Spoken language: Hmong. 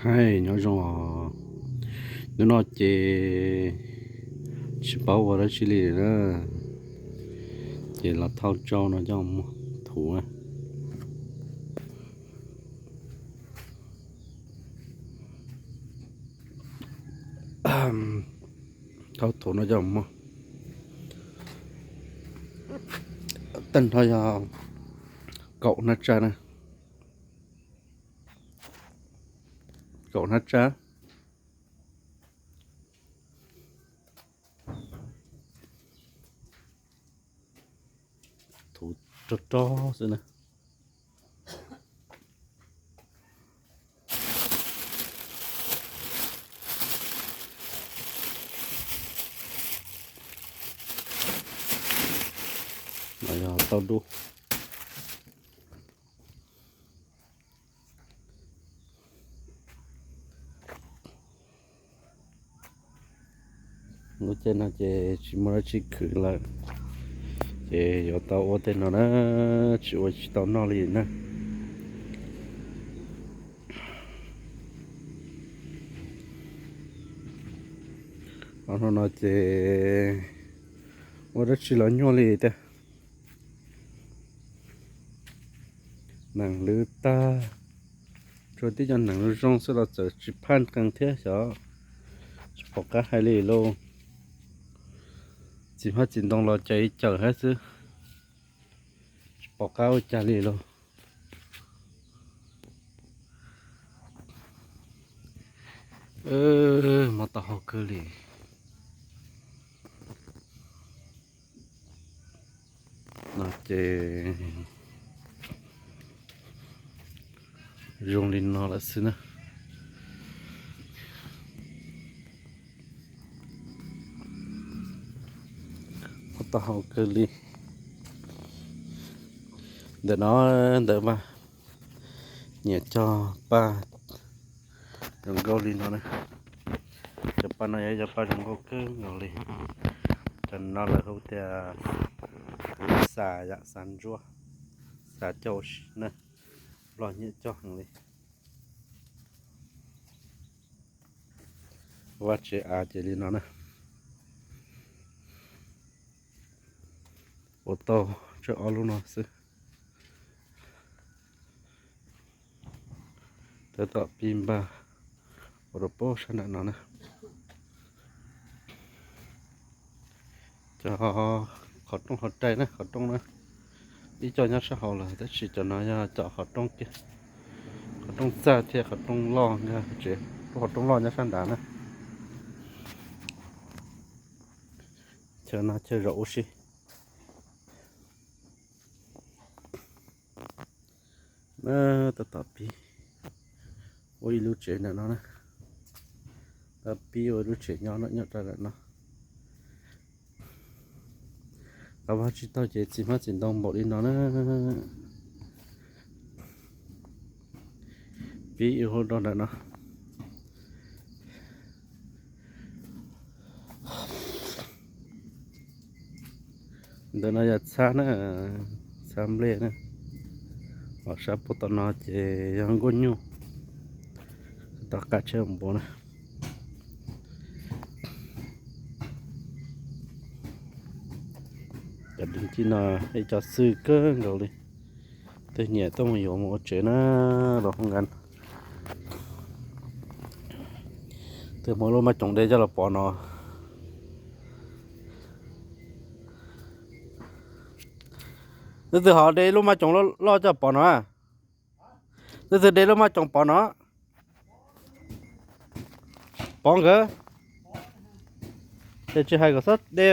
Aib, nyob zoo os. Hnub no ces tsis paub ua dab tsi li na, ces los thauj tsau no coj muag thuv. Thauj thuv no coj muag. Tag nrho yog kaum hnab tsab na. Kaum hnab tsab. Thuv rog rog xwb na. No yog tauj dub. Lub caij no ces tsis muaj dab tsi khwv lawm, ces yuav tau ua tej no na, tsis ua tsis tau noj li na. Hnub no ces ua dab tsi los nyuaj li tiag. Nees lwv tag, tsuas tib cov nees zoo zoo xwb los txawm tsis phaj qees thiab xyov, tsis pom qab hais li lauj. Txiv hmab txiv ntoo los cawm ib cawm hab xwb, tsis pom qab ua cas li lauj. Mob taub hau kawg li. No ces zoo li no lawm xwb na. Mob taub hau kawg li. Ntawm no ntawm mas nyiam cog paj zoo nkauj li no na. Cov paj no yog cov paj zoo nkauj kawg nkaus li. Cov no lawv hu tias xas yam xas ntsuab, xas coj ua si na. Nplog nyiam coj heev li. Vaj tsev av ces li no na. Ua tau tsawg ob lub no xwb. Tab tom pib npaj ua rau pab sab nram no na. Cov qhov rooj hauv rais na, qhov rooj na, ib co nyob sab hauv lawm tab sis cov no yog cov qhov rooj kiag, qhov rooj txaj thiab qhov rooj loj nkag tsev, lub qhov rooj loj nyob sab nrad na. Chaw no chaw zaum ua si. Tab tom pib ua ib lub tsev ntawm no na, tab pib ua ib lub tsev nyob nyob rau ntawm no. Qhov vaj tsis tau ces txiv hmab txiv ntoo npaum li no na. Pib ua hauv rau ntawm no. Ntawm no yog txhab na, txhab nplej na. Ho sab puag tom no ces yog nkuaj nyuj, tom qab tsheb npua na. Cov dib ci no ib co xwb kawg nkaus li. Tej nyiam tuaj mus yuav mus ua tsev na, los hoo nkas. Twb muaj lub maj coom de coj los pov no. Leej twg ho de lub maj coom loj coj pov no? Leej twg de lub maj coom pov no? Pov nkawd. Ces tsis hais kom txhob de.